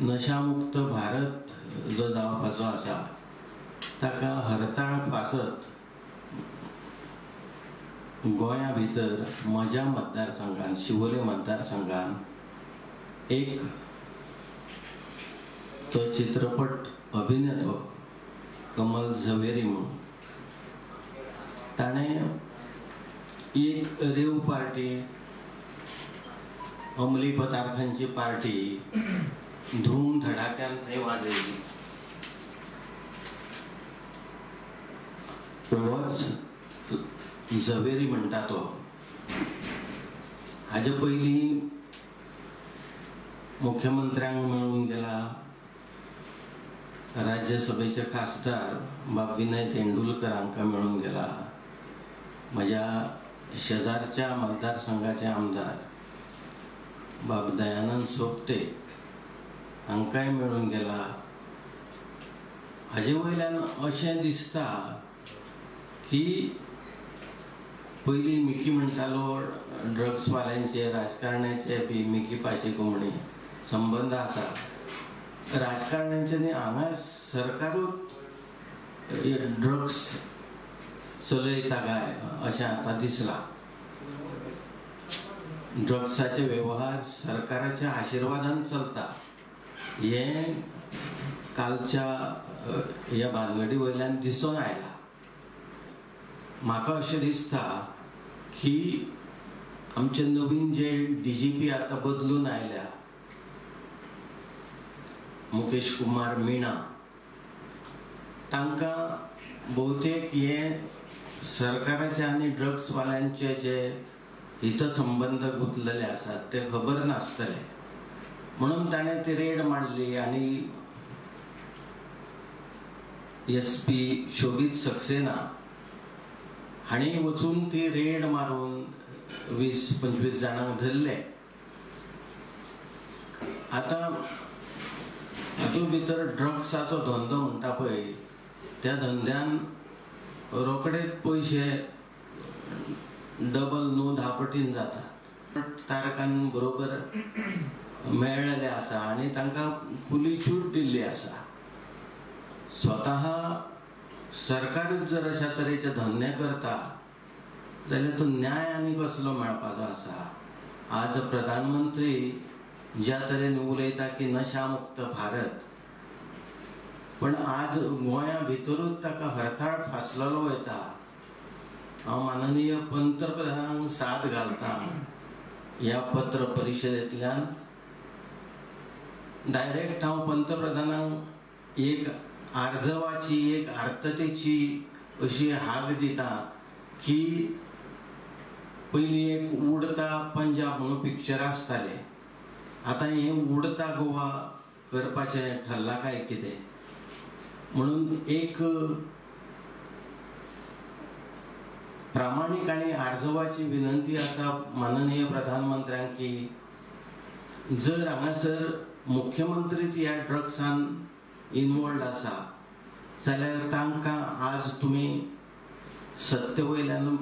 नशामुक्त भारत जो जावपाचो आसा ताका हरताळ फासत गोंया भितर म्हज्या मतदारसंघान, शिवोले मतदारसंघान एक तो चित्रपट अभिनेतो कमल झवेरी म्हणून ताणें एक रेव पार्टी, अंमली पदार्थांची पार्टी धूम धडाक्यान थंय वाजयली. होच झवेरी म्हणटा तो हाजे पयलीं मुख्यमंत्र्यांक मेळून गेला, राज्यसभेचे खासदार बाब विनय तेंडुलकर हांकां मेळून गेला, म्हज्या शेजारच्या मतदारसंघाचे आमदार बाब दयानंद सोपटे हांकांय मेळून गेला. हाजे वयल्यान अशें दिसता की पयलीं मिकी म्हणटालो ड्रग्सवाल्यांचे, राजकारण्याचे बी मिकी पाशेकोमणी संबंद आसा. राजकारण्यांचे न्ही, हांगा सरकारूच ड्रग्स चलयता काय अशें आतां दिसलां. ड्रग्साचे वेव्हार सरकाराच्या आशिर्वादान चलता हें कालच्या ह्या भानगडी वयल्यान दिसून आयलां. म्हाका अशें दिसता की आमचे नवीन जे DGP आतां बदलून आयल्या, मुकेश कुमार मीणा, तांकां भोवतेक हे सरकाराचे आनी ड्रग्सवाल्यांचे जे हितसंबंद गुंतलेले आसात ते खबर नासतले म्हणून ताणें ती रेड मारली आनी SP Shobhit Saxena हांणी वचून ती रेड मारून 20-25 जाणांक धरले. आतां हातूंत भितर ड्रग्साचो धंदो म्हणटा पळय, त्या धंद्यान रोखडेच पयशे डबल न्हू 10 पटीन जाता. तारकान बरोबर मेळ्ळेले आसा आनी तांकां खुली छूट दिल्ली आसा. स्वतः सरकारूच जर अशा तरेचे धंदे करता जाल्यार तो न्याय आनी कसलो मेळपाचो आसा. आज प्रधानमंत्री ज्या तरेन उलयता की नशामुक्त भारत, पण आज गोंया भितरूच ताका हरताळ फासलेलो वयता. हांव माननीय पंतप्रधानांक साथ घालता ह्या पत्र परिशदेंतल्यान. डायरेक्ट हांव पंतप्रधानांक एक आर्जवाची, एक आर्ततेची अशी हाक दिता की पयलीं एक उडता पंजाब म्हणून पिक्चर आसतालें, आतां हें उडता गोवा करपाचें ठरलां काय कितें म्हणून एक प्रामाणीक आनी आर्जवाची विनंती आसा माननीय प्रधानमंत्र्यांक की जर हांगासर मुख्यमंत्री ह्या ड्रग्सान इनवॉल्ड आसा जाल्यार तांकां आज तुमी सत्ते वयल्यान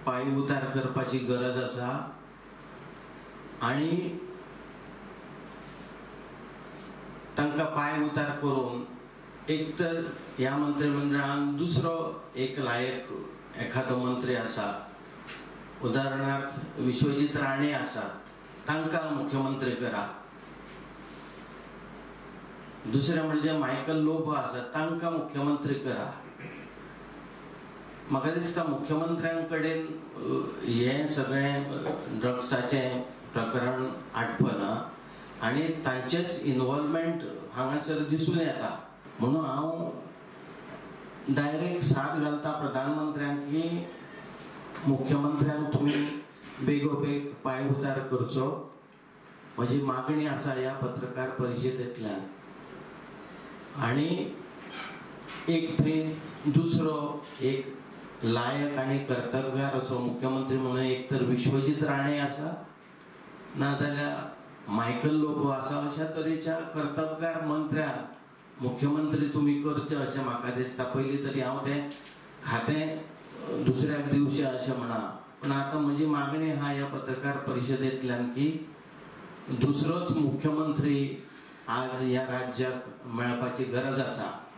पांय उतार करपाची गरज आसा आनी तांकां पांय उतार करून एक तर ह्या मंत्रिमंडळान दुसरो एक लायक एखादो मंत्री आसा, उदाहरणार्थ विश्वजीत राणे आसात, तांकां मुख्यमंत्री करा. दुसरें म्हणजे मायकल लोबो आसा, तांकां मुख्यमंत्री करा. म्हाका दिसता मुख्यमंत्र्यां कडेन हें सगळें ड्रग्साचें प्रकरण आटपना आनी तांचेच इनवॉल्वमेंट हांगासर दिसून येता. म्हणून हांव डायरेक्ट साथ घालता प्रधानमंत्र्यांक की मुख्यमंत्र्यांक तुमी बेगोबेग पांय उतार करचो. म्हजी मागणी आसा ह्या पत्रकार परिशदेंतल्यान. आनी एक थंय दुसरो एक लायक आनी कर्तबगार असो मुख्यमंत्री म्हणून एक तर विश्वजीत राणे आसा, नाजाल्यार मायकल लोबो आसा, अशा तरेच्या कर्तबगार मंत्र्यांक मुख्यमंत्री तुमी करचे अशें म्हाका दिसता. पयलीं तरी हांव तें खातें दुसऱ्याक दिवचें अशें म्हणा, पूण आतां म्हजी मागणी आहा ह्या पत्रकार परिशदेंतल्यान की दुसरोच मुख्यमंत्री आज ह्या राज्याक मेळपाची गरज आसा.